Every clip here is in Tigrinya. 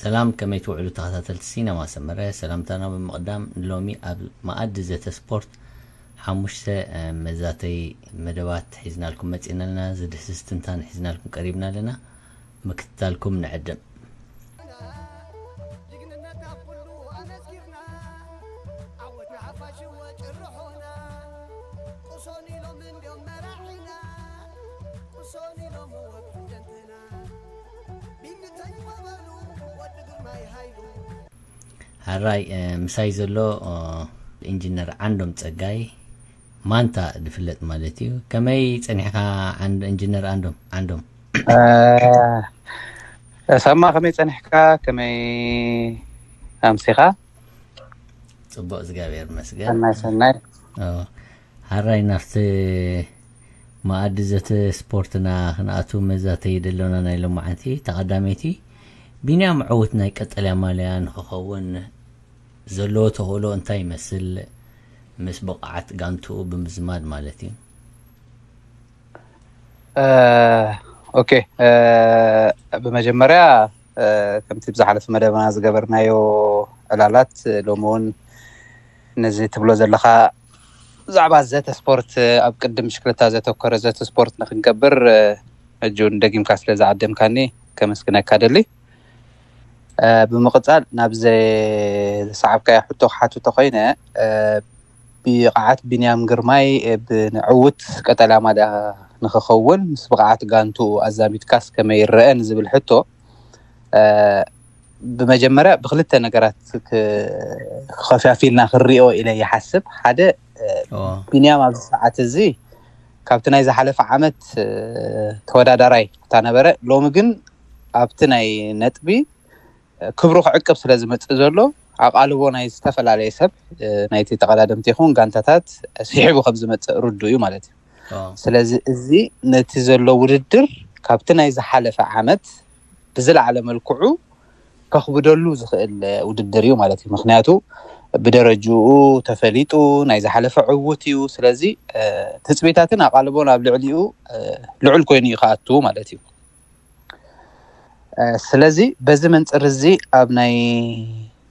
ሰላም፣ ከመይ ትውዕሉ ተኸታተልቲ ሲነማ ሰመረ? ሰላምታና ብምቕዳም፣ ሎሚ ኣብ መኣዲ ዘተ ስፖርት ሓሙሽተ፣ እ፣ መዛተይ መደባት ሒዝናልኩም መጺእና ኣለና። ዝድህስስ ትንታን ሒዝናልኩም ቀሪብና ኣለና። ምክትታልኩም ንዕድም። ጅግንነት ኣብ ኩሉ ኣመስኪርና፣ ዓወት ንሓፋሽ ወጭርሖና። ቁሶን ኢሎም እንድዮም መራሒና፣ ቁሶን ኢሎም ወ ፕሬዝደንትና። ቢንተይ በበሉ ወዲ ግርማይ ሃይሉ። ሓራይ፣ እ፣ ምሳይ ዘሎ፣ እ፣ ኢንጂነር ዓንዶም ጸጋይ፣ ማንታ ዝፍለጥ ማለት እዩ። ከመይ ጸኒሕካ ዓንዶ-፣ ኢንጂነር ዓንዶም? ዓንዶም። እ፣ ሰማ፣ ከመይ ጸኒሕካ? ከመይ ኣምሲኻ? ጽቡቕ፣ እግዚኣብሔር ይመስገን። ሰናይ፣ ሰናይ። ኦ፣ ሓራይ ናብቲ መኣዲ ዘተ ስፖርትና ክንኣቱ መዛተይ ደሎና ናይ ሎማዓንቲ። እታ ቀዳመይቲ፣ ቢንያም ዕዉት ናይ ቀጠልያ ማልያ ንኽኸውን ዘለዎ ተኽእሎ እንታይ ይመስል? ምስ ብቕዓት ጋንትኡ ብምዝማድ ማለት እዩ። እ፣ ኦኬ፣ እ፣ ብመጀመርያ፣ እ፣ ከምቲ ብዝሓለፈ መደብና ዝገበርናዮ ዕላላት፣ ሎሚ እውን ነዚ ትብሎ ዘለኻ ብዛዕባ ዘተ ስፖርት፣ ኣብ ቅድም ሽክለታ ዘተኮረ ዘተ ስፖርት ንክንገብር፣ እ፣ ሕጂ እውን ደጊምካ ስለ ዝዓደምካኒ ከመስግነካ ደሊ። እ፣ ብምቕጻል ናብ ዘ-፣ ዝሰዓብካዮ ሕቶ ክሓቱ ተኾይነ፣ እ፣ ብቕዓት ቢንያም ግርማይ፣ እ፣ ብንዕውት ቀጠልያ ማልያ ንኽኸውን ምስ ብቕዓት ጋንትኡ ኣዛሚድካስ ከመይ ይረአ ንዝብል ሕቶ፣ እ፣ ብመጀመርያ ብክልተ ነገራት ክ-፣ ከፊፊልና ክንሪኦ ኢለ ይሓስብ። ሓደ፣ እ፣ ኦ። ቢንያም ኣብዚ ሰዓት እዚ ካብቲ ናይ ዝሓለፈ ዓመት፣ እ፣ ተወዳዳራይ እታ ነበረ፣ ሎሚ ግን ኣብቲ ናይ ነጥቢ ክብሩ ክዕቅብ ስለ ዝመጽእ ዘሎ፣ ኣቓልቦ ናይ ዝተፈላለየ ሰብ፣ እ፣ ናይቲ ተቐዳደምቲ ይኹን ጋንታታት ስሒቡ ከም ዝመጽእ ርዱእ እዩ ማለት እዩ። ኦ። ስለዚ እዚ ነቲ ዘሎ ውድድር ካብቲ ናይ ዝሓለፈ ዓመት ብዝለዓለ መልክዑ ከኽብደሉ ዝኽእል ውድድር እዩ ማለት እዩ። ምኽንያቱ ብደረጅኡ ተፈሊጡ ናይ ዝሓለፈ ዕዉት እዩ። ስለዚ፣ እ፣ ትጽቢታትን ኣቓልቦን ኣብ ልዕሊኡ፣ እ፣ ልዑል ኮይኑ እዩ ክኣቱ ማለት እዩ። እ፣ ስለዚ በዚ መንጽር እዚ ኣብ ናይ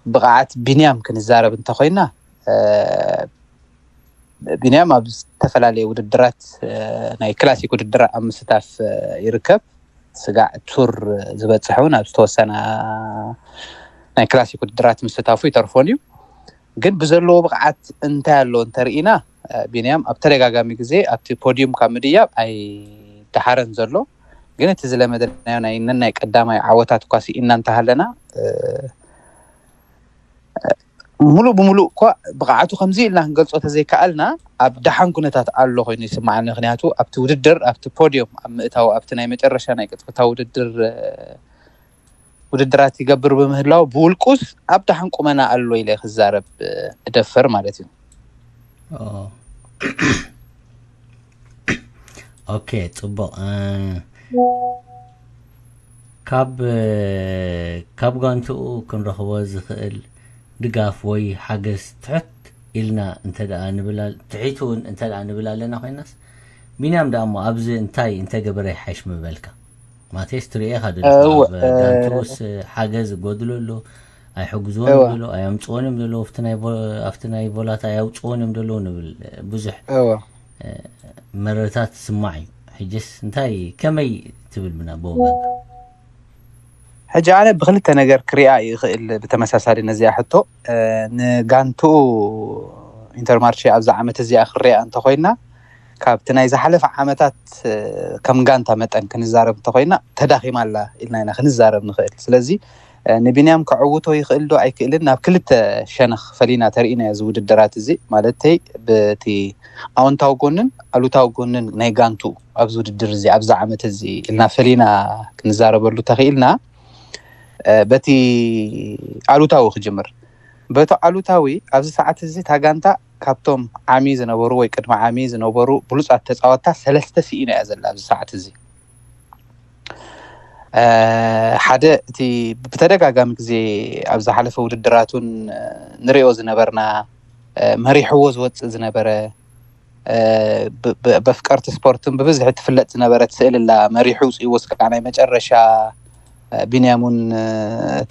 ብቕዓት ቢንያም ክንዛረብ እንተኾይና፣ እ፣ ቢንያም ኣብ ዝተፈላለየ ውድድራት፣ እ፣ ናይ ክላሲክ ውድድር ኣብ ምስታፍ፣ እ፣ ይርከብ። ስጋዕ ቱር ዝበጽሕ እውን ኣብ ዝተወሰነ ናይ ክላሲክ ውድድራት ምስታፉ ይተርፎን እዩ። ግን ብዘለዎ ብቕዓት እንታይ ኣሎ እንተርኢና፣ እ፣ ቢንያም ኣብ ተደጋጋሚ ግዜ ኣብቲ ፖዲዩም ካብ ምድያብ ኣይደሓረን ዘሎ። ግን እቲ ዝለመደናዮ ናይ ነናይ ቀዳማይ ዓወታት እኳ ስኢንና እንተሃለና፣ እ፣ ሙሉእ ብሙሉእ እኳ ብቕዓቱ ከምዚ ኢልና ክንገልጾ ተዘይከኣልና፣ ኣብ ደሓን ኩነታት ኣሎ ኮይኑ ይስምዓኒ። ምኽንያቱ ኣብቲ ውድድር፣ ኣብቲ ፖድዮም ኣብ ምእታው፣ ኣብቲ ናይ መጨረሻ ናይ ቅጽበታዊ ውድድር፣ እ፣ ውድድራት ይገብር ብምህላው፣ ብውልቁስ ኣብ ደሓን ቁመና ኣሎ ኢለ ክዛረብ፣ እ፣ እደፍር ማለት እዩ። ኦ። ኦኬ፣ ጽቡቕ። እ፣ ካብ፣ እ፣ ካብ ጋንትኡ ክንረኽቦ ዝኽእል ድጋፍ ወይ ሓገዝ ትሕት ኢልና እንተ ደኣ ንብል ኣል-፣ ትሒት እውን እንተ ደኣ ንብል ኣለና ኮይናስ፣ ቢንያም ደኣ እሞ ኣብዚ እንታይ እንተገበረ ይሓይሽ ምበልካ? ማቴስ ትርእዮ ኢኻ ደለኻ፣ እወ፣ ኣብ እ፣ ጋንትኡስ ሓገዝ ይጎድሎ ኣሎ፣ ኣይሕግዝዎን እወ። እዮም ዘሎ፣ ኣየምጽዎን እዮም ዘለዉ፣ ኣብቲ ናይ ቮ-፣ ኣብቲ ናይ ቮላታ ኣየውጽዎን እዮም ዘለዉ ንብል፣ ብዙሕ፣ እወ። እ፣ መረታት ዝስማዕ እዩ። ሕጅስ እንታይ፣ ከመይ ትብል ብና-፣ ብወገንካ? ሕጂ ኣነ ብክልተ ነገር ክሪኣ ይኽእል ብተመሳሳሊ ነዚኣ ሕቶ። እ፣ ንጋንትኡ ኢንተርማርቼ ኣብዛ ዓመት እዚኣ ክሪኣ እንተኾይና፣ ካብቲ ናይ ዝሓለፈ ዓመታት፣ እ፣ ከም ጋንታ መጠን ክንዛረብ እንተኾይና፣ ተዳኺማ ኣላ ኢልና ኢና ክንዛረብ ንኽእል። ስለዚ፣ እ፣ ንቢንያም ከዕውቶ ይኽእል ዶ ኣይክእልን ናብ ክልተ ሸነኽ ፈሊና ተርኢና እዚ ውድድራት እዚ፣ ማለተይ በቲ ኣወንታዊ ጎንን ኣሉታዊ ጎንን ናይ ጋንቱ ኣብዚ ውድድር እዚ፣ ኣብዚ ዓመት እዚ ኢልና ፈሊና ክንዛረበሉ ተኽኢልና፣ እ፣ በቲ ኣሉታዊ ክጅምር። በቲ ኣሉታዊ ኣብዚ ሰዓት እዚ እታ ጋንታ ካብቶም ዓሚ ዝነበሩ ወይ ቅድሚ ዓሚ ዝነበሩ ብሉጻት ተጻወትታ ሰለስተ ስኢና እያ ዘላ ኣብዚ ሰዓት እዚ። እ፣ ሓደ እቲ ብተደጋጋሚ ግዜ ኣብ ዝሓለፈ ውድድራቱን፣ እ፣ ንሪኦ ዝነበርና፣ እ፣ መሪሕዎ ዝወጽእ ዝነበረ፣ እ፣ ብ-፣ ብ-፣ በፍቀርቲ ስፖርትን ብብዝሒ ትፍለጥ ዝነበረት ስእሊ ኣላ። መሪሑ ውጽእዎ እስካዕ ናይ መጨረሻ ቢንያም እውን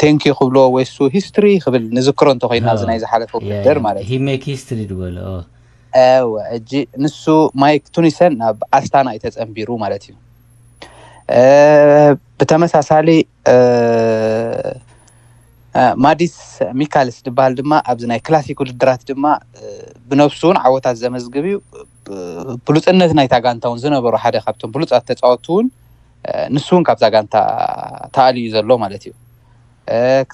ቴንኪዩ ክብልዎ ወይ እሱ ሂስትሪ ክብል ንዝክሮ እንተኮይና ኣብዚ ናይ ዝሓለፈ ውድድር ማለት እዩ። ሂሜክ ሂስትሪ ዝበለ እወ እጂ ንሱ ማይክ ቱኒሰን ናብ ኣስታና እዩ ተፀንቢሩ ማለት እዩ። ብተመሳሳሊ ማዲስ ሚካልስ ዝበሃል ድማ ኣብዚ ናይ ክላሲክ ውድድራት ድማ ብነብሱ እውን ዓወታት ዘመዝግብ እዩ። ብሉፅነት ናይታ ጋንታ እውን ዝነበሩ ሓደ ካብቶም ብሉፃት ተፃወቱ እውን ንሱ እውን ካብዛ ጋንታ ተኣልዩ ዘሎ ማለት እዩ።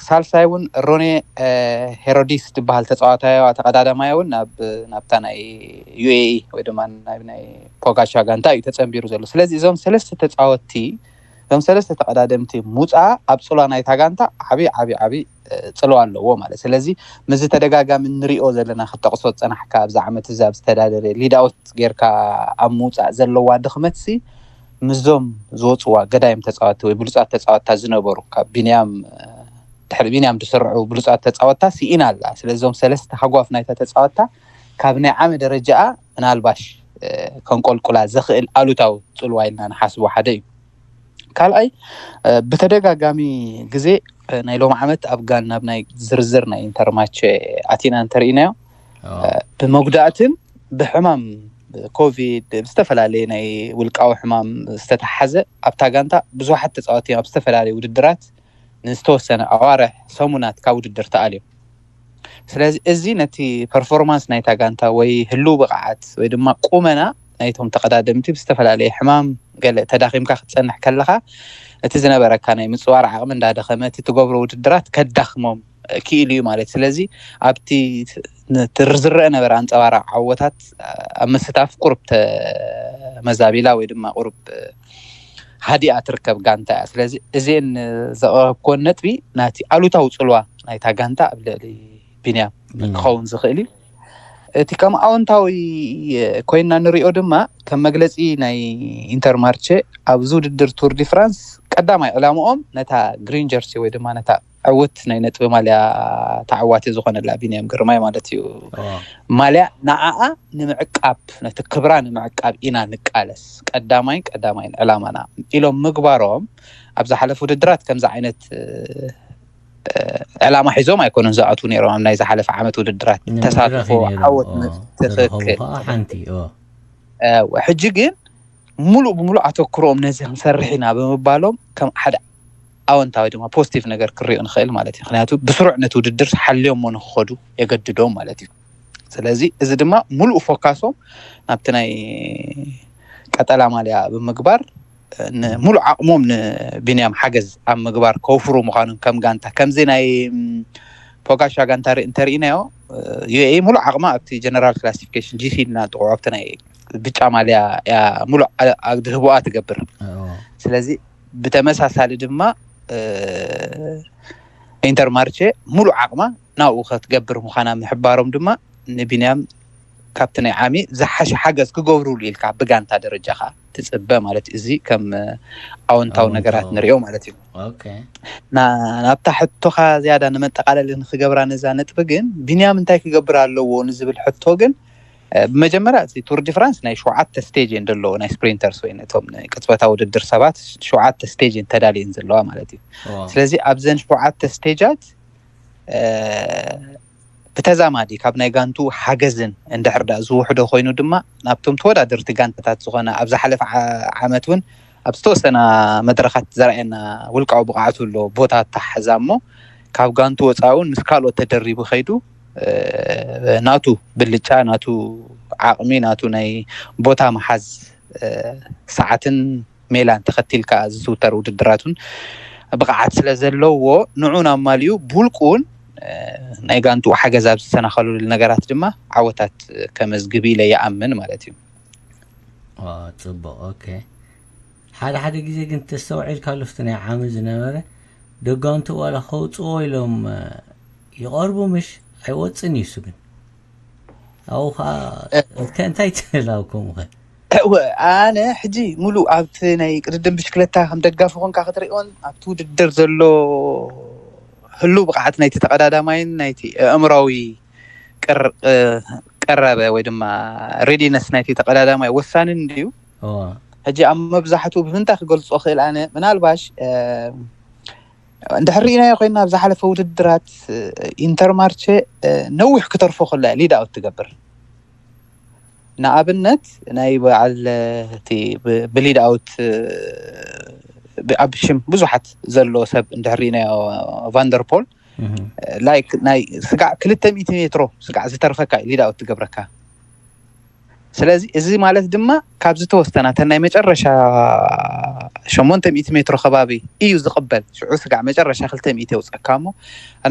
ሳልሳይ እውን ሮኔ ሄሮዲስ ዝበሃል ተፃዋታይ ተቀዳዳማይ እውን ናብታ ናይ ዩኤኢ ወይ ድማ ናይ ፖጋቻ ጋንታ እዩ ተፀንቢሩ ዘሎ። ስለዚ እዞም ሰለስተ ተፃወትቲ እዞም ሰለስተ ተቀዳደምቲ ሙፃ ኣብ ፅልዋ ናይታ ጋንታ ዓብይ ዓብይ ዓብይ ፅልዋ ኣለዎ ማለት። ስለዚ ምስዚ ተደጋጋሚ እንሪኦ ዘለና ክጠቅሶ ዝፀናሕካ ኣብዚ ዓመት እዚ ኣብ ዝተዳለለ ሊዳውት ጌርካ ኣብ ምውፃእ ዘለዋ ድኽመት ሲ ምስዞም ዝወፅዋ ገዳይም ተፃወቲ ወይ ብሉፃት ተፃወታ ዝነበሩ ካብ ቢንያም ድሕሪ ቢንያም ዝስርዑ ብሉፃት ተፃወታ ስኢና ኣላ። ስለዚ እዞም ሰለስተ ሃጓፍ ናይታ ተፃወታ ካብ ናይ ዓመ ደረጃኣ ምናልባሽ ከንቆልቁላ ዘኽእል ኣሉታዊ ፅልዋ ኢልና ንሓስቦ ሓደ እዩ። ካልኣይ ብተደጋጋሚ ግዜ ናይ ሎም ዓመት ኣብ ጋን ናብ ናይ ዝርዝር ናይ ኢንተርማቸ ኣቲና እንተርኢናዮ ብመጉዳእትን ብሕማም ኮቪድ ብዝተፈላለየ ናይ ውልቃዊ ሕማም ዝተተሓዘ ኣብታ ጋንታ ብዙሓት ተፃወቲ ኣብ ዝተፈላለዩ ውድድራት ንዝተወሰነ ኣዋርሕ ሰሙናት ካብ ውድድር ተኣልዮም። ስለዚ እዚ ነቲ ፐርፎርማንስ ናይታ ጋንታ ወይ ህልው ብቕዓት ወይ ድማ ቁመና ናይቶም ተቐዳደምቲ ብዝተፈላለየ ሕማም ገለ ተዳኺምካ ክትፀንሕ ከለኻ እቲ ዝነበረካ ናይ ምፅዋር ዓቕሚ እንዳደኸመ እቲ ትገብሮ ውድድራት ከዳኽሞም ክኢሉ እዩ ማለት። ስለዚ ኣብቲ ዝረአ ነበረ ኣንፀባራቂ ዓወታት ኣብ ምስታፍ ቁሩብ ተመዛቢላ ወይ ድማ ቁሩብ ሃዲኣ ትርከብ ጋንታ እያ። ስለዚ እዚአን ዘቕረብክወን ነጥቢ ናቲ ኣሉታዊ ፅልዋ ናይታ ጋንታ ኣብ ልዕሊ ቢንያም ክኸውን ዝኽእል እዩ። እቲ ከም ኣወንታዊ ኮይና ንሪኦ ድማ ከም መግለፂ ናይ ኢንተርማርቼ ኣብዚ ውድድር ቱር ዲ ፍራንስ ቀዳማይ ዕላምኦም ነታ ግሪን ጀርሲ ወይ ድማ ነታ ዕውት ናይ ነጥቢ ማልያ ተዓዋቲ ዝኾነላ ቢንያም ግርማይ ማለት እዩ ማልያ ንዓኣ ንምዕቃብ ነቲ ክብራ ንምዕቃብ ኢና ንቃለስ ቀዳማይን ቀዳማይን ዕላማና ኢሎም ምግባሮም ኣብ ዝሓለፉ ውድድራት ከምዚ ዓይነት ዕላማ ሒዞም ኣይኮኑን ዝኣትዉ ነይሮም ኣብ ናይ ዝሓለፈ ዓመት ውድድራት ተሳትፎ ዓወት ትኽክል ሓንቲ ሕጂ ግን ሙሉእ ብሙሉእ ኣተክሮኦም ነዚ ክንሰርሕ ኢና ብምባሎም ከም ሓደ ኣወንታዊ ድማ ፖዚቲቭ ነገር ክሪኦ ንኽእል ማለት እዩ። ምክንያቱ ብስሩዕ ነቲ ውድድር ሓልዮሞ ንክኸዱ የገድዶም ማለት እዩ። ስለዚ እዚ ድማ ሙሉእ ፎካሶም ናብቲ ናይ ቀጠላ ማልያ ብምግባር ሙሉእ ዓቕሞም ንቢንያም ሓገዝ ኣብ ምግባር ከውፍሩ ምዃኖም ከም ጋንታ ከምዚ ናይ ፖጋሻ ጋንታ እንተርኢናዮ ዩ ኤ ሙሉእ ዓቕማ ኣብቲ ጀነራል ክላሲፊኬሽን ጂ ሲ ኢልና ጥቑዖ ኣብቲ ናይ ብጫ ማልያ እያ ሙሉእ ዝህቦኣ ትገብር። ስለዚ ብተመሳሳሊ ድማ ኢንተርማርቼ ሙሉእ ዓቕማ ናብኡ ከትገብር ምዃና ምሕባሮም ድማ ንቢንያም ካብቲ ናይ ዓሚ ዝሓሸ ሓገዝ ክገብሩሉ ኢልካ ብጋንታ ደረጃ ከዓ ትፅበ ማለት እዩ። እዚ ከም ኣወንታዊ ነገራት ንሪኦ ማለት እዩ። ናብታ ሕቶኻ ዝያዳ ንመጠቃለሊ ንክገብራ ነዛ ነጥቢ ግን ቢንያም እንታይ ክገብር ኣለዎ ንዝብል ሕቶ ግን ብመጀመርያ እቲ ቱር ዲ ፍራንስ ናይ ሸውዓተ ስቴጅ እየን ዘለዎ ናይ ስፕሪንተርስ ወይ ነቶም ቅፅበታዊ ውድድር ሰባት ሸውዓተ ስቴጅ እየን ተዳልየን ዘለዋ ማለት እዩ። ስለዚ ኣብዘን ሸውዓተ ስቴጃት ብተዛማዲ ካብ ናይ ጋንቱ ሓገዝን እንድሕር ዳ ዝውሕዶ ኮይኑ ድማ ናብቶም ተወዳደርቲ ጋንታታት ዝኾነ ኣብ ዝሓለፈ ዓመት እውን ኣብ ዝተወሰና መድረኻት ዘርኣየና ውልቃዊ ብቕዓቱ ኣሎ ቦታ ኣተሓሕዛ እሞ ካብ ጋንቱ ወፃኢ እውን ምስ ካልኦት ተደሪቡ ከይዱ ናቱ ብልጫ ናቱ ዓቕሚ ናቱ ናይ ቦታ ምሓዝ ሰዓትን ሜላን ተኸቲልካ ዝዝውተር ውድድራቱን ብቕዓት ስለ ዘለዎ ንዑን ኣማሊኡ ብውልቁ እውን ናይ ጋንቱ ሓገዝ ኣብ ዝሰናኸሉሉ ነገራት ድማ ዓወታት ከመዝግብ ኢለ ይኣምን ማለት እዩ። ጽቡቕ ኦኬ። ሓደ ሓደ ግዜ ግን ተስተውዒልካ ኣለፍቲ ናይ ዓሚ ዝነበረ ደጋንቱ ዋላ ከውፅዎ ኢሎም ይቐርቡ ምሽ ኣይወፅን እዩ እሱ ግን ኣብኡ ከዓ እንታይ ትላው ከምኡ እወ ኣነ ሕጂ ሙሉእ ኣብቲ ናይ ቅድድም ብሽክለታ ከም ደጋፊ ኮንካ ክትሪኦን ኣብቲ ውድድር ዘሎ ህሉ ብቕዓት ናይቲ ተቐዳዳማይን ናይቲ ኣእምራዊ ቀረበ ወይ ድማ ሬዲነስ ናይቲ ተቐዳዳማይ ወሳንን እንድዩ። ሕጂ ኣብ መብዛሕትኡ ብምንታይ ክገልፆ ክእል ኣነ ምናልባሽ እንድሕር ርኢናዮ ኮይና ኣብ ዝሓለፈ ውድድራት ኢንተርማርቼ ነዊሕ ክተርፎ ከሎ ሊድ ኣውት ትገብር። ንኣብነት ናይ በዓል እቲ ብሊድ ኣውት ኣብ ሽም ብዙሓት ዘሎ ሰብ እንድሕር ርኢናዮ፣ ቫንደርፖል ላይክ ናይ ስጋዕ ክልተ ሚእቲ ሜትሮ ስጋዕ ዝተርፈካ ሊድ ኣውት ትገብረካ። ስለዚ እዚ ማለት ድማ ካብ ዝተወሰና እተን ናይ መጨረሻ ሸሞንተ ሚእቲ ሜትሮ ከባቢ እዩ ዝቕበል። ሽዑ ስጋዕ መጨረሻ ክልተ ሚእቲ የውፀካ እሞ፣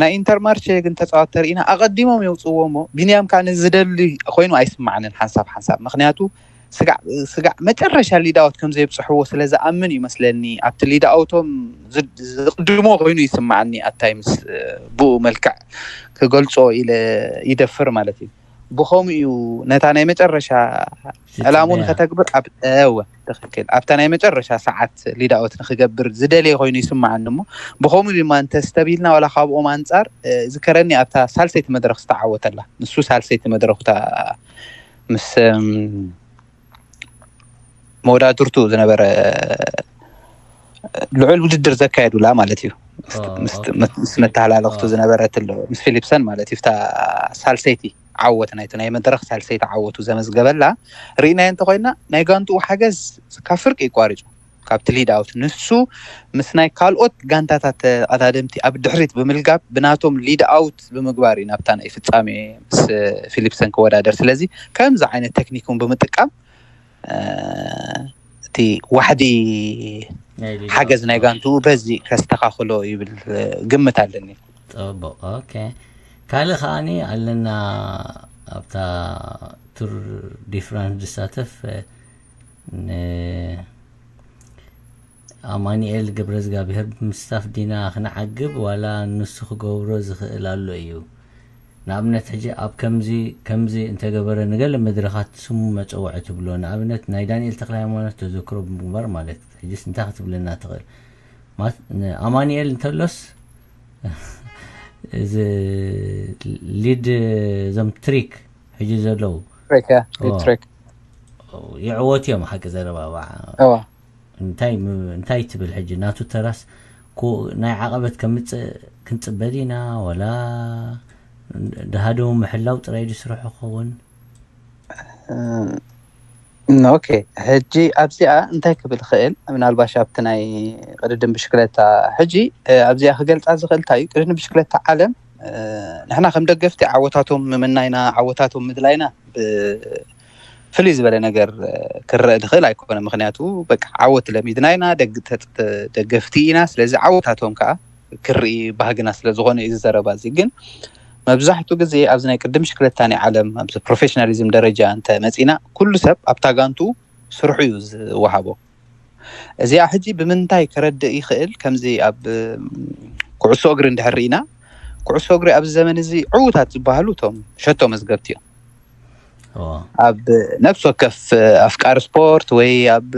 ናይ ኢንተርማርቼ ግን ተፃወት ተርኢና ኣቐዲሞም የውፅዎ እሞ፣ ቢንያም ከዓ ነዚ ዝደሊ ኮይኑ ኣይስማዓንን ሓንሳብ ሓንሳብ። ምክንያቱ ስጋዕ ስጋዕ መጨረሻ ሊዳውት ከም ዘይብፅሕዎ ስለ ዝኣምን እዩ መስለኒ ኣብቲ ሊዳውቶም ዝድ- ዝቕድሞ ኮይኑ ይስማዓኒ። ኣታይ ምስ ብኡ መልክዕ ክገልፆ ኢለ ይደፍር ማለት እዩ። ብኸምኡ እዩ ነታ ናይ መጨረሻ ዕላሙ ዝተበያ። ንኸተግብር ኣብ እወ ትኽክል ኣብታ ናይ መጨረሻ ሰዓት ሊዳኦት ንክገብር ዝደለየ ኮይኑ ይስማዓኒ እሞ፣ ብኸምኡ ድማ እንተስተቢልና ዋላ ካብኦም ኣንጻር ዝከረኒ ኣብታ ሳልሰይቲ መድረክ ዝተዓወተላ፣ ንሱ ሳልሰይቲ መድረኩታ ምስ መወዳድርቱ ዝነበረ ልዑል ውድድር ዘካየዱላ ማለት እዩ። ምስ መተሃላለክቱ ዝነበረት ኣሎ ምስ ፊሊፕሰን ማለት እዩ። ሳልሰይቲ ዓወት ናይቱ ናይ መድረክ ሳልሰይቲ ዓወቱ ዘመዝገበላ ርኢናዮ እንተኮይና፣ ናይ ጋንትኡ ሓገዝ ካብ ፍርቂ ይቋሪፁ ካብቲ ሊድ ኣውት ንሱ ምስ ናይ ካልኦት ጋንታታት ተቐዳደምቲ ኣብ ድሕሪት ብምልጋብ ብናቶም ሊድ ኣውት ብምግባር እዩ ናብታ ናይ ፍፃሜ ምስ ፊሊፕሰን ክወዳደር። ስለዚ ከምዚ ዓይነት ቴክኒክ እውን ብምጥቃም እቲ ዋሕዲ ሓገዝ ናይ ጋንቱ በዚ ከስተካክሎ ይብል ግምት ኣለኒ። ፅቡቅ ኦኬ። ካልእ ከዓኒ ኣለና ኣብታ ቱር ዲፍራንስ ዝሳተፍ ኣማኒኤል ገብረዝጋብሄር ብምስታፍ ዲና ክንዓግብ ዋላ ንሱ ክገብሮ ዝኽእል ኣሎ እዩ። ንኣብነት ሕጂ ኣብ ከምዚ ከምዚ እንተገበረ ንገለ መድረኻት ስሙ መፀውዒ ትብሎ። ንኣብነት ናይ ዳንኤል ተክለ ሃይማኖት ተዘክሮ ብምግባር ማለት ሕጂስ እንታይ ክትብለና ትኽእል? ኣማኒኤል እንተሎስ እዚ ሊድ ዘም ትሪክ ሕጂ ዘለዉ ይዕወት እዮም። ሓቂ ዘረባ እንታይ ትብል ሕጂ ናቱ ተራስ ናይ ዓቐበት ከምፅእ ክንፅበ ዲና ወላ ድሃደው ምሕላው ጥራይ ዝስርሑ ክኸውን? ኦኬ፣ ሕጂ ኣብዚኣ እንታይ ክብል ክእል? ምናልባሽ ኣብቲ ናይ ቅድድም ብሽክለታ ሕጂ ኣብዚኣ ክገልፃ ዝኽእል እንታይ እዩ? ቅድድም ብሽክለታ ዓለም ንሕና ከም ደገፍቲ ዓወታቶም ምምናይና ዓወታቶም ምድላይና ፍልይ ዝበለ ነገር ክረአ ዝኽእል ኣይኮነ። ምክንያቱ በቃ ዓወት ለሚድና ኢና፣ ደገፍቲ ኢና። ስለዚ ዓወታቶም ከዓ ክርኢ ባህግና ስለ ዝኾነ እዩ እዚ ዘረባ እዚ። ግን መብዛሕቱ ግዜ ኣብዚ ናይ ቅድም ሽክለታ ናይ ዓለም ኣብዚ ፕሮፌሽናሊዝም ደረጃ እንተ መፂና ኩሉ ሰብ ኣብታ ጋንቱ ስርሑ እዩ ዝወሃቦ። እዚኣ ሕጂ ብምንታይ ክረድእ ይኽእል? ከምዚ ኣብ ኩዕሶ እግሪ እንድሕር ርኢና ኩዕሶ እግሪ ኣብዚ ዘመን እዚ ዕዉታት ዝበሃሉ እቶም ሸቶ መዝገብቲ እዮም። ኣብ ነፍሲ ወከፍ ኣፍቃሪ ስፖርት ወይ ኣብ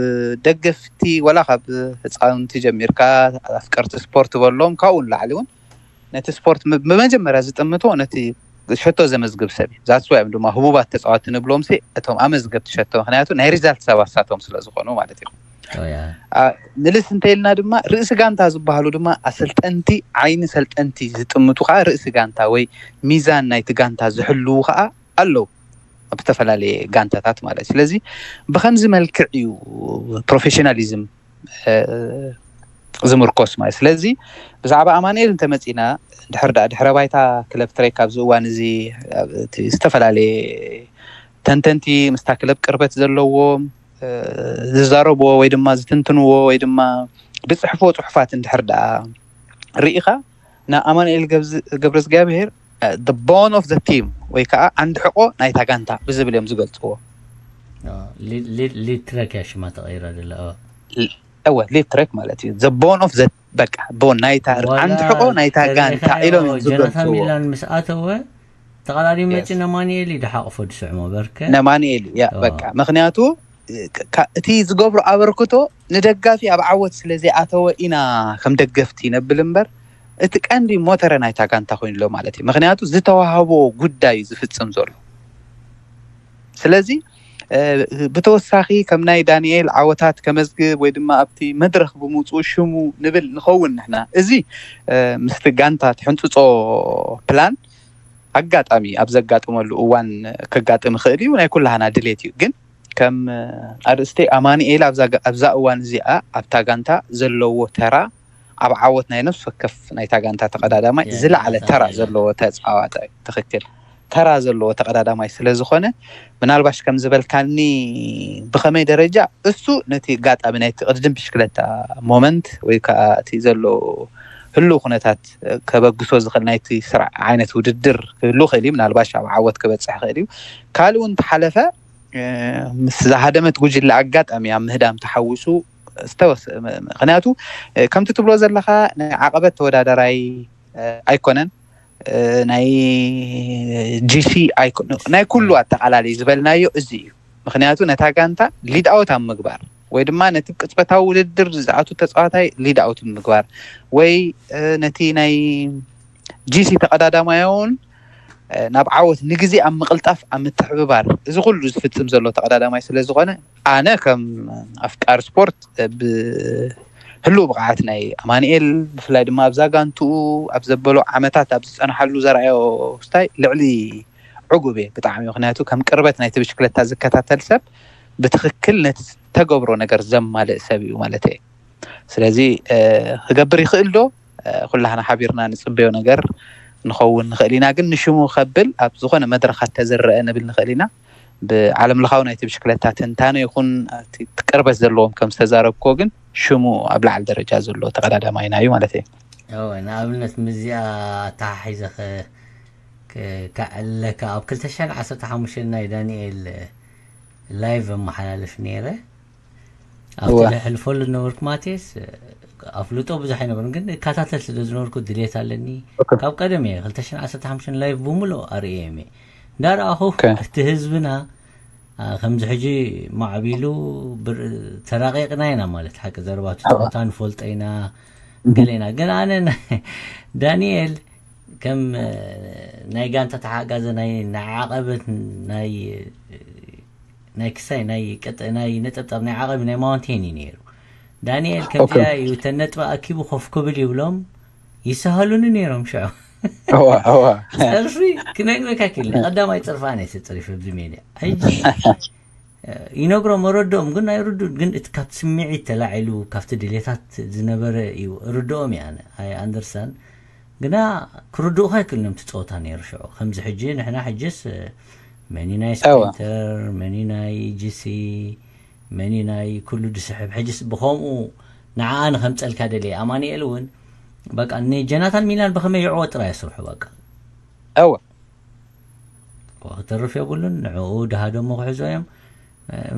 ደገፍቲ ወላ ካብ ህፃውንቲ ጀሚርካ ኣፍቀርቲ ስፖርት በሎም ካብኡ ንላዕሊ እውን ነቲ ስፖርት ብመጀመርያ ዝጥምቶ ነቲ ሸቶ ዘመዝግብ ሰብ እዩ። ዛስዋ እዮም ድማ ህቡባት ተፃዋቲ ንብሎም ሲ እቶም ኣመዝገብቲ ሸቶ ምክንያቱ ናይ ሪዛልት ሰባት ሳቶም ስለ ዝኾኑ ማለት እዩ። ንልስ እንተይልና ድማ ርእሲ ጋንታ ዝበሃሉ ድማ ኣሰልጠንቲ ዓይኒ ሰልጠንቲ ዝጥምቱ ከዓ ርእሲ ጋንታ ወይ ሚዛን ናይቲ ጋንታ ዝሕልዉ ከዓ ኣለዉ ኣብ ዝተፈላለየ ጋንታታት ማለት እዩ። ስለዚ ብከምዚ መልክዕ እዩ ፕሮፌሽናሊዝም ዝምርኮስ ማለት። ስለዚ ብዛዕባ ኣማኑኤል እንተመፂና ድሕር ዳ ድሕረ ባይታ ክለብ ትሬክ ኣብዚ እዋን እዚ ዝተፈላለየ ተንተንቲ ምስታ ክለብ ቅርበት ዘለዎም ዝዛረብዎ ወይ ድማ ዝትንትንዎ ወይ ድማ ብፅሕፎ ፅሑፋት እንድሕር ደኣ ርኢኻ ንኣማኑኤል ገብረዝጋብሄር ቦን ኦፍ ዘ ቲም ወይ ከዓ ዓንዲ ሕቆ ናይታ ጋንታ ብዝብል እዮም ዝገልፅዎ። ሊድ ትረክ እያ ሽማ ተቐይራ ዘላ። እወ ሊድ ትረክ ማለት እዩ። ዘ ቦን ኦፍ ዘ በቃ ቦን ናይታ ዓንዲ ሕቆ ናይታ ጋንታ ኢሎም እዮም ዝገልፅዎ። ሚላን ምስ ኣተወ ተቐዳዲም መፂ ነማኒኤል እዩ ድሓቕፎ ድስዕሞ በርከ ነማኒኤል እዩ ያ በቃ ምክንያቱ እቲ ዝገብሮ ኣበርክቶ ንደጋፊ ኣብ ዓወት ስለ ዘይኣተወ ኢና ከም ደገፍቲ ነብል እምበር እቲ ቀንዲ ሞተረ ናይታ ጋንታ ኮይኑ ኣሎ ማለት እዩ። ምክንያቱ ዝተዋህቦ ጉዳይ እዩ ዝፍፅም ዘሎ። ስለዚ ብተወሳኺ ከም ናይ ዳንኤል ዓወታት ከመዝግብ ወይ ድማ ኣብቲ መድረኽ ብምውፅኡ ሽሙ ንብል ንኸውን ንሕና። እዚ ምስቲ ጋንታ ትሕንፅፆ ፕላን ኣጋጣሚ ኣብ ዘጋጥመሉ እዋን ከጋጥም ይኽእል እዩ፣ ናይ ኩላህና ድሌት እዩ። ግን ከም ኣርእስቲ ኣማኑኤል ኣብዛ እዋን እዚኣ ኣብታ ጋንታ ዘለዎ ተራ ኣብ ዓወት ናይ ነፍሲ ወከፍ ናይታ ጋንታ ተቐዳዳማይ ዝለዓለ ተራ ዘለዎ ተፃዋታይ፣ ትኽክል፣ ተራ ዘለዎ ተቐዳዳማይ ስለ ዝኾነ፣ ምናልባሽ ከም ዝበልካኒ፣ ብኸመይ ደረጃ እሱ ነቲ ኣጋጣሚ ናይቲ ቅድድም ብሽክለታ ሞመንት ወይ ከዓ እቲ ዘሎ ህሉው ኩነታት ከበግሶ ዝኽእል ናይቲ ስርዓ ዓይነት ውድድር ክህሉ ይኽእል እዩ። ምናልባሽ ኣብ ዓወት ክበፅሕ ይኽእል እዩ። ካልእ እውን ተሓለፈ ምስ ዝሃደመት ጉጅለ ኣጋጣሚ ኣብ ምህዳም ተሓዊሱ ዝተወሰ ምክንያቱ ከምቲ ትብሎ ዘለኻ ናይ ዓቐበት ተወዳደራይ ኣይኮነን። ናይ ጂሲ ናይ ኩሉ ኣጠቃላሊ ዝበልናዮ እዚ እዩ። ምክንያቱ ነታ ጋንታ ሊድ ኣውት ኣብ ምግባር ወይ ድማ ነቲ ቅፅበታዊ ውድድር ዝኣቱ ተፃዋታይ ሊድ ኣውት ምግባር ወይ ነቲ ናይ ጂሲ ተቐዳዳማይ እውን ናብ ዓወት ንግዜ ኣብ ምቕልጣፍ ኣብ ምትሕብባር እዚ ኩሉ ዝፍፅም ዘሎ ተቐዳዳማይ ስለ ዝኾነ ኣነ ከም ኣፍቃሪ ስፖርት ብህሉው ብቕዓት ናይ ኣማኑኤል ብፍላይ ድማ ኣብዛ ጋንትኡ ኣብ ዘበሎ ዓመታት ኣብ ዝፀንሓሉ ዘርኣዮ ስታይ ልዕሊ ዕጉብ እየ ብጣዕሚ። ምክንያቱ ከም ቅርበት ናይቲ ብሽክለታ ዝከታተል ሰብ ብትኽክል ነቲ ተገብሮ ነገር ዘማልእ ሰብ እዩ ማለት እየ። ስለዚ ክገብር ይኽእል ዶ? ኩላህና ሓቢርና ንፅበዮ ነገር ንኸውን ንኽእል ኢና፣ ግን ንሽሙ ከብል ኣብ ዝኾነ መድረኻት ተዝረአ ንብል ንኽእል ኢና። ብዓለም ለኻዊ ናይቲ ብሽክለታ ትንታነ ይኹን እቲ ቅርበት ዘለዎም ከም ዝተዛረብክዎ ግን ሽሙ ኣብ ላዕሊ ደረጃ ዘሎ ተቐዳዳማይና እዩ ማለት እዩ። ንኣብነት ምዚኣ ኣተሓሒዘ ከዕለካ ኣብ ክልተ ሽሕን ዓሰርተ ሓሙሽተን ናይ ዳንኤል ላይቭ ኣመሓላልፍ ነይረ ኣብቲ ዘሕልፈሉ ዝነበርኩ ማቴስ ኣፍልጦ ብዙሕ ኣይነበርን ግን እከታተል ስለ ዝነበርኩ ድሌት ኣለኒ ካብ ቀደም እየ ክልተ ሽሕን ዓሰርተ ሓሙሽተን ላይቭ ብምልኦ ኣርእዮም እየ እንዳረኣኹ እቲ ህዝብና ከምዚ ሕጂ ማዕቢሉ ተራቂቅና ኢና ማለት ሓቂ ዘረባ ፃወታ ንፈልጦ ኢና ገለ ኢና ግን ኣነ ዳንኤል ከም ናይ ጋንታ ተሓጋዘ ናይ ዓቐበት ናይ ናይ ክሳይ ናይ ቅጥ ናይ ነጠብጣብ ናይ ዓቐሚ ናይ ማውንቴን እዩ ነይሩ ዳንኤል ከምዚኣ እዩ ተነጥባ ኣኪቡ ኮፍ ክብል ይብሎም ይሰሃሉኒ ነይሮም ሽዑ ፀርፊ ክነግረካ ክል ቀዳማይ ፀርፊ ኣነ ተፀሪፈ ኣብዚ ሜድያ ሕጂ ይነግሮም መረድኦም ግን ናይ ርዱእ ግን እቲ ካብቲ ስምዒት ተላዒሉ ካብቲ ድሌታት ዝነበረ እዩ ርድኦም እየ ኣነ ኣይ ኣንደርሳን ግና ክርድኡኻ ኣይክእልንም እቲ ፀወታ ነይሩ ሽዑ ከምዚ ሕጂ ንሕና ሕጅስ መኒ ናይ ስፕሪንተር መኒ ናይ ጂሲ መኒ ናይ ኩሉ ድስሕብ ሕጅስ ብኸምኡ ንዓኣ ንከምፀልካ ደልየ ኣማኒኤል እውን በቃ ንጀናታን ሚላን ብኸመይ ይዕወ ጥራይ ስርሑ በቃ እወ ክተርፍ የብሉን ንዕኡ ድሃደሞ ክሕዞ እዮም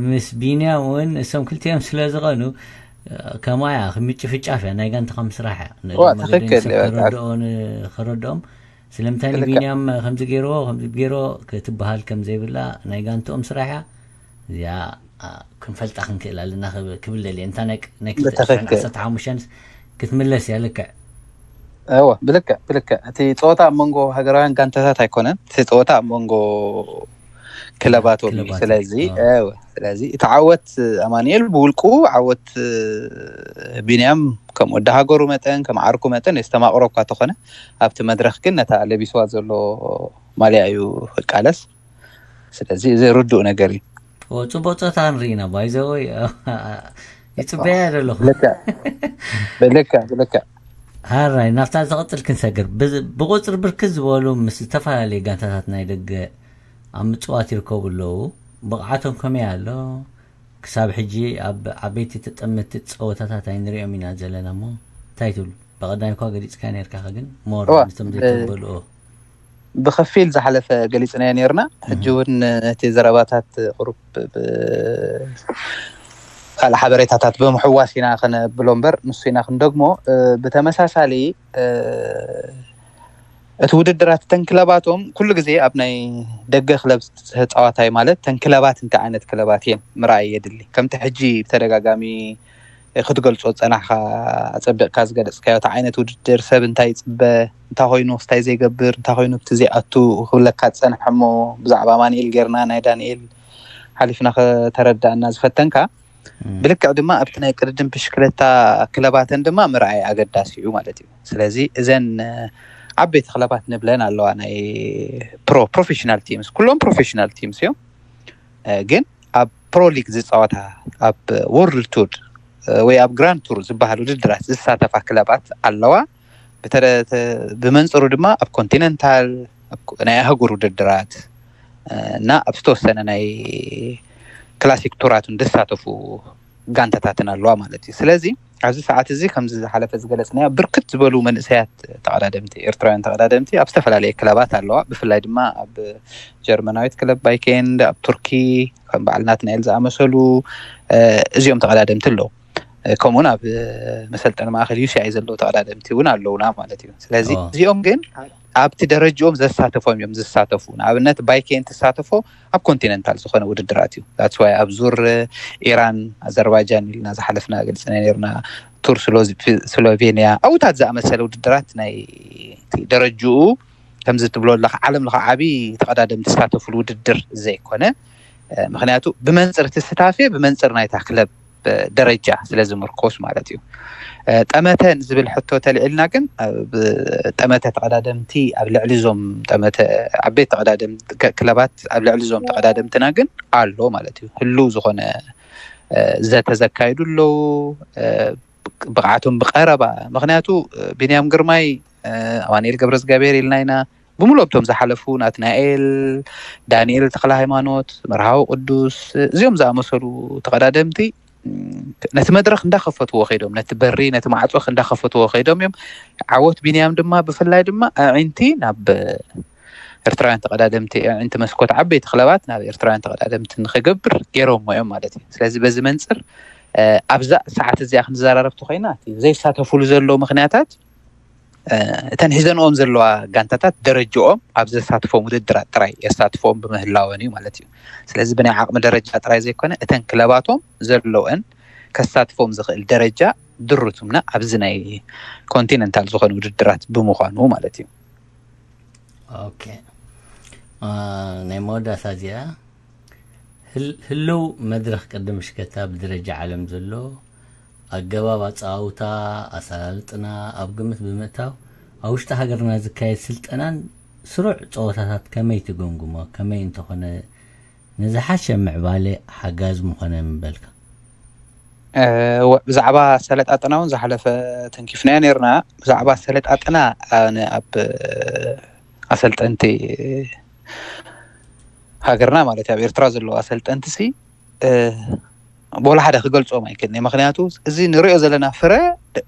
ምስ ቢንያም እውን እሶም ክልቲኦም ስለ ዝኾኑ ከማያ ክምጭፍጫፍ እያ ናይ ጋንትኻ ምስራሕ እያ ንመገደኝ ሰብ ከረድኦ ከረድኦም ስለምንታይ ንቢንያም ከምዚ ገይርዎ ከምዚ ገይርዎ ክትበሃል ከም ዘይብላ ናይ ጋንትኦም ስራሕ እያ እዚኣ ክንፈልጣ ክንክእል ኣለና ክብል ደልየ እንታ ናይ ክልተ ሽሕን ዓሰርተ ሓሙሽተን ክትምለስ እያ ልክዕ እወ ብልክዕ ብልክዕ እቲ ፀወታ ኣብ መንጎ ሃገራውያን ጋንታታት ኣይኮነን እቲ ፀወታ ኣብ መንጎ ክለባቶም እዩ ስለዚ እወ ስለዚ እቲ ዓወት ኣማኒኤል ብውልቁ ዓወት ቢንያም ከም ወዲ ሃገሩ መጠን ከም ዓርኩ መጠን የስተማቕሮ እኳ ተኾነ ኣብቲ መድረክ ግን ነታ ለቢስዋ ዘሎ ማልያ እዩ ክቃለስ ስለዚ እዚ ርዱእ ነገር እዩ ጽቡቅ ጸወታ ንርኢና ባይዘወይ ይጽበያ ዘለኹ ብልክዕ ብልክዕ ሃራይ ናብታ ዝቕጽል ክንሰግር ብቁፅሪ ብርክት ዝበሉ ምስ ዝተፈላለዩ ጋንታታት ናይ ደገ ኣብ ምፅዋት ይርከቡ ኣለዉ ብቕዓቶም ከመይ ኣሎ ክሳብ ሕጂ ኣብ ዓበይቲ ተጠመቲ ፀወታታት ኣይንሪኦም ኢና ዘለና እሞ እንታይ ትብሉ ብቐዳሚ እኳ ገሊፅካ ነርካ ግን ሞር ምስቶም ዘይተበልኦ ብኸፊል ዝሓለፈ ገሊፅናዮ ነርና ሕጂ እውን እቲ ዘረባታት ቁሩብ ካልእ ሓበሬታታት ብምሕዋስ ኢና ክነብሎ እምበር ንሱ ኢና ክንደግሞ ብተመሳሳሊ እቲ ውድድራት ተን ክለባቶም ኩሉ ግዜ ኣብ ናይ ደገ ክለብ ተፃዋታይ ማለት ተን ክለባት እንታይ ዓይነት ክለባት እየን ምርኣይ የድሊ ከምቲ ሕጂ ብተደጋጋሚ ክትገልፆ ዝፀናሕካ ፀቢቕካ ዝገለፅካዮ እቲ ዓይነት ውድድር ሰብ እንታይ ይፅበ እንታይ ኮይኑ ክስታይ ዘይገብር እንታይ ኮይኑ ብቲ ዘይኣቱ ክብለካ ዝፀንሐ እሞ ብዛዕባ ኣማኒኤል ጌርና ናይ ዳንኤል ሓሊፍና ከተረዳእና ዝፈተንካ። ብልክዕ ድማ ኣብቲ ናይ ቅድድም ብሽክለታ ክለባተን ድማ ምርኣይ ኣገዳሲ እዩ ማለት እዩ። ስለዚ እዘን ዓበይቲ ክለባት ንብለን ኣለዋ፣ ናይ ፕሮ ፕሮፌሽናል ቲምስ፣ ኩሎም ፕሮፌሽናል ቲምስ እዮም። ግን ኣብ ፕሮ ሊግ ዝፃወታ፣ ኣብ ወርልድ ቱር ወይ ኣብ ግራንድ ቱር ዝበሃል ውድድራት ዝሳተፋ ክለባት ኣለዋ። ብመንፅሩ ድማ ኣብ ኮንቲነንታል፣ ናይ ኣህጉር ውድድራት እና ኣብ ዝተወሰነ ናይ ክላሲክ ቱራትን ዝሳተፉ ጋንታታትን ኣለዋ ማለት እዩ። ስለዚ ኣብዚ ሰዓት እዚ ከምዚ ዝሓለፈ ዝገለፅናዮ ብርክት ዝበሉ መንእሰያት ተቐዳደምቲ፣ ኤርትራውያን ተቐዳደምቲ ኣብ ዝተፈላለየ ክለባት ኣለዋ። ብፍላይ ድማ ኣብ ጀርመናዊት ክለብ ባይኬንድ፣ ኣብ ቱርኪ ከም በዓል ናትናኤል ዝኣመሰሉ እዚኦም ተቐዳደምቲ ኣለዉ። ከምኡውን ኣብ መሰልጠኒ ማእከል ዩ ሲ ኣይ ዘለዉ ተቐዳደምቲ እውን ኣለዉና ማለት እዩ። ስለዚ እዚኦም ግን ኣብቲ ደረጃኦም ዘሳተፎም እዮም ዝሳተፉ። ንኣብነት ባይኬን ትሳተፎ ኣብ ኮንቲነንታል ዝኾነ ውድድራት እዩ። ዳትስ ዋይ ኣብ ዙር ኢራን፣ ኣዘርባይጃን ኢልና ዝሓለፍና ገልፅና ነርና፣ ቱር ስሎቬንያ፣ ኣብታት ዝኣመሰለ ውድድራት ናይ ደረጅኡ ከምዚ ትብሎ ኣለካ ዓለም ለኻ ዓብዪ ተቐዳደምቲ ዝሳተፉሉ ውድድር ዘይኮነ፣ ምክንያቱ ብመንፅር እቲ ስታፌ ብመንፅር ናይታ ክለብ ደረጃ ስለ ዝምርኮስ ማለት እዩ። ጠመተ ንዝብል ሕቶ ተልዒልና ግን ጠመተ ተቐዳደምቲ ኣብ ልዕሊ ዞም ጠመተ ዓበይቲ ተቐዳደምቲ ክለባት ኣብ ልዕሊ ዞም ተቐዳደምትና ግን ኣሎ ማለት እዩ። ህልው ዝኾነ ዘተ ዘካይዱ ኣለዉ፣ ብቕዓቶም ብቐረባ። ምክንያቱ ቢንያም ግርማይ፣ ኣማኑኤል ገብረዝጋብሔር ኢልና ኢና፣ ብምሉኦም እቶም ዝሓለፉ ናትናኤል፣ ዳንኤል ተክለ ሃይማኖት፣ መርሃዊ ቅዱስ፣ እዚኦም ዝኣመሰሉ ተቐዳደምቲ ነቲ መድረኽ እንዳኸፈትዎ ከይዶም፣ ነቲ በሪ፣ ነቲ ማዕፆ እንዳኸፈትዎ ከይዶም እዮም። ዓወት ቢንያም ድማ ብፍላይ ድማ ኣዒንቲ ናብ ኤርትራውያን ተቐዳደምቲ፣ ኣዒንቲ መስኮት ዓበይቲ ክለባት ናብ ኤርትራውያን ተቐዳደምቲ ንክገብር ገይሮሞ እዮም ማለት እዩ። ስለዚ በዚ መንፅር ኣብዛ ሰዓት እዚኣ ክንዘራረብ ተኮይና ዘይሳተፉሉ ዘለዉ ምክንያታት እተን ሒዘንኦም ዘለዋ ጋንታታት ደረጃኦም ኣብ ዘሳትፎም ውድድራት ጥራይ የሳትፎም ብምህላወን እዩ ማለት እዩ። ስለዚ ብናይ ዓቕሚ ደረጃ ጥራይ ዘይኮነ እተን ክለባቶም ዘለወን ከሳትፎም ዝኽእል ደረጃ ድሩትምና ኣብዚ ናይ ኮንቲነንታል ዝኾነ ውድድራት ብምዃኑ ማለት እዩ። ኦኬ፣ ናይ መወዳእታ እዚኣ ህልው መድረኽ ቅድም ሽከታ ብደረጃ ዓለም ዘሎ ኣገባብ ኣጻውታ ኣሰላልጥና ኣብ ግምት ብምእታው ኣብ ውሽጢ ሃገርና ዝካየድ ስልጠናን ስሩዕ ጸወታታት ከመይ ትገምግሞ? ከመይ እንተኾነ ንዝሓሸ ምዕባለ ሓጋዝ ምኾነ ምበልካ? ብዛዕባ ኣሰለጣጥና እውን ዝሓለፈ ተንኪፍናዮ ነርና። ብዛዕባ ኣሰለጣጥና ኣነ ኣብ ኣሰልጠንቲ ሃገርና ማለት ኣብ ኤርትራ ዘለዉ ኣሰልጠንቲ ሲ ወላ ሓደ ክገልጾም ኣይክእልን። ምክንያቱ እዚ ንሪኦ ዘለና ፍረ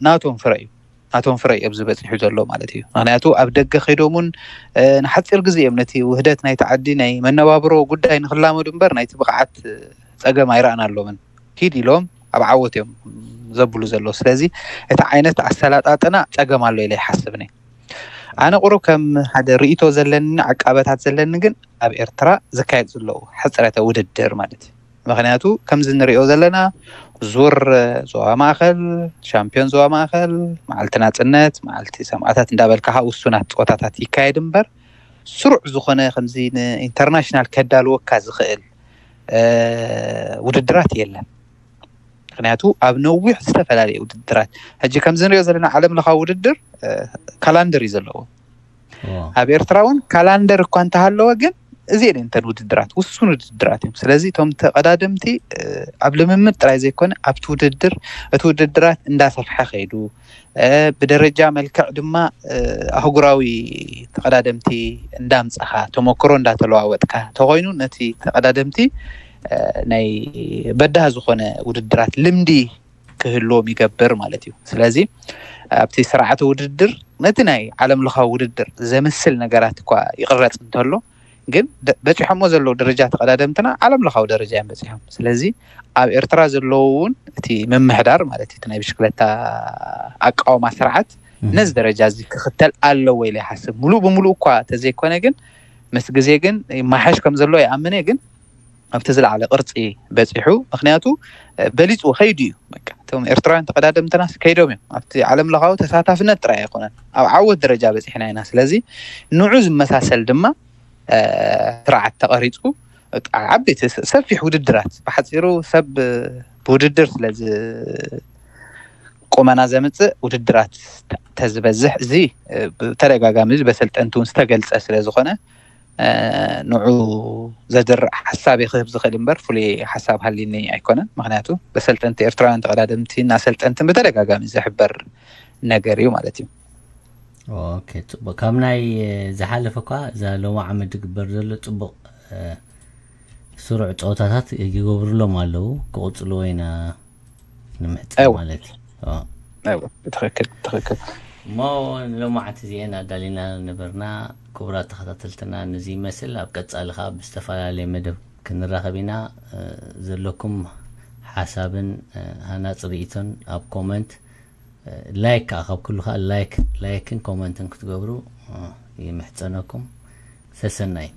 ናቶም ፍረ እዩ ናቶም ፍረ እዩ ኣብዚ በፂሑ ዘሎ ማለት እዩ። ምክንያቱ ኣብ ደገ ከይዶም እውን ንሓፂር ግዜ እዮም ነቲ ውህደት ናይቲ ዓዲ ናይ መነባብሮ ጉዳይ ንክላመዱ እምበር ናይቲ ብቕዓት ፀገም ኣይረኣናሎምን። ኪድ ኢሎም ኣብ ዓወት እዮም ዘብሉ ዘለዉ። ስለዚ እቲ ዓይነት ኣሰላጣጥና ፀገም ኣሎ ኢለ ይሓስብ። ኣነ ቁሩብ ከም ሓደ ርእይቶ ዘለኒ ዓቃበታት ዘለኒ ግን ኣብ ኤርትራ ዝካየድ ዘለዉ ሕፅረተ ውድድር ማለት እዩ። ምክንያቱ ከምዚ ንሪኦ ዘለና ዙር ዞባ ማእከል፣ ሻምፒዮን ዞባ ማእከል፣ መዓልቲ ናፅነት፣ መዓልቲ ሰማእታት እንዳበልካ ውሱናት ፀወታታት ይካየድ እምበር ስሩዕ ዝኾነ ከምዚ ንኢንተርናሽናል ከዳልወካ ዝኽእል ውድድራት የለን። ምክንያቱ ኣብ ነዊሕ ዝተፈላለየ ውድድራት ሕጂ ከምዚ ንሪኦ ዘለና ዓለም ለኻዊ ውድድር ካላንደር እዩ ዘለዎ። ኣብ ኤርትራ እውን ካላንደር እኳ እንተሃለወ ግን እዚኤን እንተን ውድድራት ውሱን ውድድራት እዮም። ስለዚ እቶም ተቐዳደምቲ ኣብ ልምምድ ጥራይ ዘይኮነ ኣብቲ ውድድር እቲ ውድድራት እንዳሰፍሐ ከይዱ ብደረጃ መልክዕ ድማ ኣህጉራዊ ተቐዳደምቲ እንዳምፀኻ ተመክሮ እንዳተለዋወጥካ ተኮይኑ ነቲ ተቐዳደምቲ ናይ በዳህ ዝኾነ ውድድራት ልምዲ ክህልዎም ይገብር ማለት እዩ። ስለዚ ኣብቲ ስርዓተ ውድድር ነቲ ናይ ዓለም ለኻዊ ውድድር ዘምስል ነገራት እኳ ይቕረፅ እንተሎ ግን በፂሖሞ ዘለዉ ደረጃ ተቐዳደምትና ዓለም ለኻዊ ደረጃ እዮም በፂሖም። ስለዚ ኣብ ኤርትራ ዘለዉ እውን እቲ ምምሕዳር ማለት እቲ ናይ ብሽክለታ ኣቃውማ ስርዓት ነዚ ደረጃ እዚ ክኽተል ኣለዎ ኢለ ይሓስብ። ሙሉእ ብምሉእ እኳ ተዘይኮነ ግን ምስ ግዜ ግን ይማሓሽ ከም ዘሎ ይኣምን እየ። ግን ኣብቲ ዝለዓለ ቅርፂ በፂሑ ምክንያቱ በሊፁ ከይዱ እዩ። እቶም ኤርትራውያን ተቐዳደምትናስ ከይዶም እዮም። ኣብቲ ዓለም ለኻዊ ተሳታፍነት ጥራይ ኣይኮነን ኣብ ዓወት ደረጃ በፂሕና ኢና። ስለዚ ንዑ ዝመሳሰል ድማ ስርዓት ተቐሪፁ ዓበይቲ ሰፊሕ ውድድራት፣ ብሓፂሩ ሰብ ብውድድር ስለዚ ቁመና ዘምፅእ ውድድራት ተዝበዝሕ፣ እዚ ብተደጋጋሚ በሰልጠንቲ እውን ዝተገልፀ ስለዝኾነ ንዑ ዘድርእ ሓሳብ ክህብ ዝኽእል እምበር ፍሉይ ሓሳብ ሃሊኒ ኣይኮነን። ምክንያቱ በሰልጠንቲ ኤርትራውያን ተቐዳደምቲ እና ሰልጠንትን ብተደጋጋሚ ዝሕበር ነገር እዩ ማለት እዩ። ኦኬ፣ ፅቡቅ። ካብ ናይ ዝሓለፈ እኳ እዛ ሎሚ ዓመት ዝግበር ዘሎ ፅቡቅ ስሩዕ ፀወታታት ይገብሩሎም ኣለዉ። ክቕፅልዎ ኢና ንምሕፀን ማለት እዩ። ትክክል ትክክል። እሞ ንሎማዓንቲ እዚአን ኣዳሊና ነበርና። ክቡራት ተኸታተልትና፣ ነዚ ይመስል። ኣብ ቀፃሊ ከዓ ብዝተፈላለየ መደብ ክንራኸብ ኢና። ዘለኩም ሓሳብን ሃናፂ ርእይቶን ኣብ ኮመንት፣ ላይክ ከዓ ካብ ኩሉ ከዓ ላይክ ላይክን ኮመንትን ክትገብሩ ይምሕፀነኩም። ሰሰናይ።